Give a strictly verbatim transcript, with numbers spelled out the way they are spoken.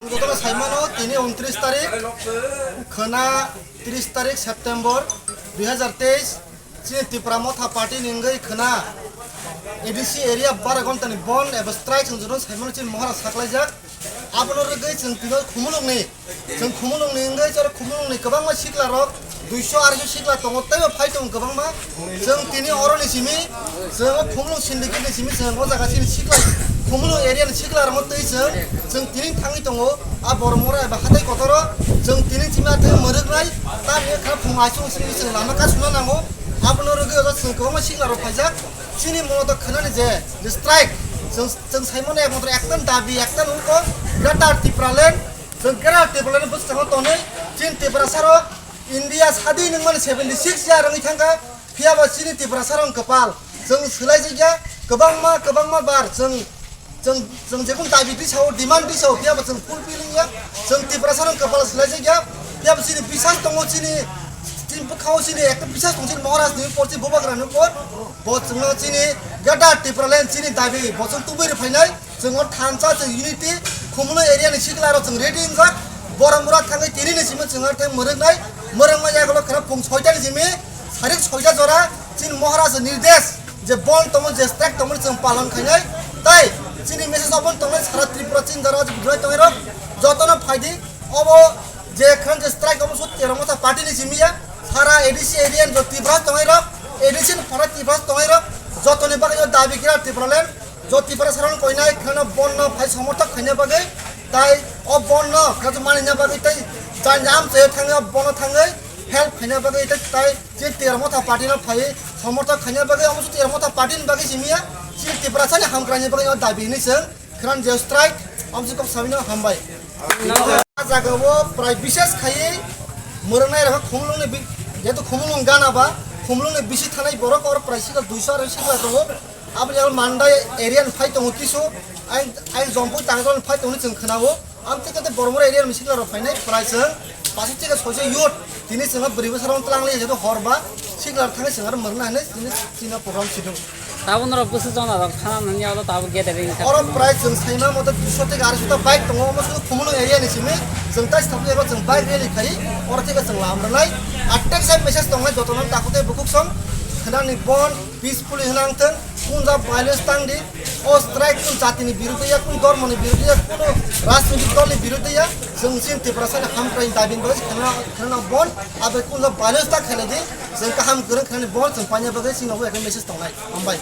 Jotono saimano tini untris tarik, khwna tris tarik September dui hazar teis, chini Tipra Motha Party ni wngwi khwna A D C area bara ghonta ni bon eba strike chwng jotono saimano chini mohara saklaijak. Abono rwgwi chwng tino khumulwngni, chwng khumulwngni wngwi chwng khumulwngni kwbangma sikla rok duiso arisho sikla tongo, teibo phai tongo kwbangma. Chwng tini oroni simi, chwng o Khumulwng syndicate ni simi chwng o jaga chini sikla, Khumulwng area ni sikla rokno twi chwng, chwng tini thangwi tongo. A Boromura eba hatai kotoro chwng tini simi athai mwrwknai, tamni kha phung aisung simi chwng lama kasuna nango. Abono rwgwi odo chwng kwbangma sikla rok phaijak. Chini mono to khwnani je, je strike, chwng, chwng saimano ekmatro ektan dabi, ektan ungko Greater Tipraland, chwng Greater Tipraland bwskango tonwi chini Tiprasa rok India sadi nungmani seventy six ya rwngwi thangkha, phiyaba chini Tiprasa rok kwpal. Chwng swlaijakya kwbangma, kwbangma bar chwng, chwng, chwng jekun dabi tisao, demand tisao, phiyaba chwng fulfilling ya. Chwng Tiprasa rok kwpal swlaijakya, phiyaba chini bisas tongo, chini, chini bwkhao chini ekta bisas tongo, chini Maharaj ni por, chini Bubagra ni por. Bo chwngno chini Greater Tipraland chini dabi bo chwng tubui rwphainai. Chwng o thansa, chwng unity, Khumulwng area ni sikla rok chwng ready wngjak. Boromura thangwi tini ni simi chwng ar thai mwrwknai, mwrwkma yagulo kheno phung soita ni simi sarik soita jora chini Maharaj nirdesh je bon tongo, je strike tongo chwng palon khainai. Tai chini message obon tongnai sara Tripura chini jora je bujai tongnai rok jotono phaidi. Obo je kheno je strike obo sut Tipra Motha Party ni simi ya, sara A D C area ni jo Tipra tongnai rok, A D C ni phara Tipra tongnai rok jotoni bagwi o dabi kira Tipraland. Jo Tiprasa rok koinai kheno bonno phai somorthok khaina bagwi, tai o bonno kachu manina bagwi, tai jani amchai thangwi o bonno thangwi help khaina bagwi, tai, tai chini Tipra Motha Party no phai somorthok khaina bagwi, omo Tipra Motha Party ni bagwi simi ya, chini Tiprasa ni hamkraini bagwi o dabi hinwi chwng kheno je strike, omo kok samino hambai. A jaga o prai bises khaiwi mwrwngnai rok Khumulwng ni bi-, jehetu Khumulwng gana ba, Khumulwng ni bisi thanai borok or prai sikla duiso ar sikla tongo. Aboni yago Mandai area ni phai tongo kisu, ai, ai Jompui Tangjol ni phai tongo chwng khwnao. Am thik khe Boromura area ni sikla rok phainai prai chwng paso thik khe soiso youth tini chwng bwrwi bwsa rok tlang le jehetu hor ba sikla rok thangwi chwng aro mwrwkna hinwi tini chini program sidung. Tabuk norok bwswk jona rok thana nani abo tabuk gathering kha. Oro prai chwng saima mote duiso thik arsho ta bike tongo, omo sini Khumulwng area ni simi chwng tai stop eba chwng bike rally khai oro thik khe chwng lam rwnai. Atek sai message tongnai jotono takhuk tei bukhuk song khwnani bon peacefully hwnang thung, kunja violence tang di, o strike kun jati ni biruddhe ya, kun dhormo ni biruddhe ya, kun rajnitik dol ni biruddhe ya, chwng chini Tiprasa ni hamkrai dabi ni bagwi khwnana, khwnana bon, abe kunja violence ta khainai di, chwng kaham kwrwng khainani bon, chwng paina bagwi chini obo ekhe message tongnai, hambai.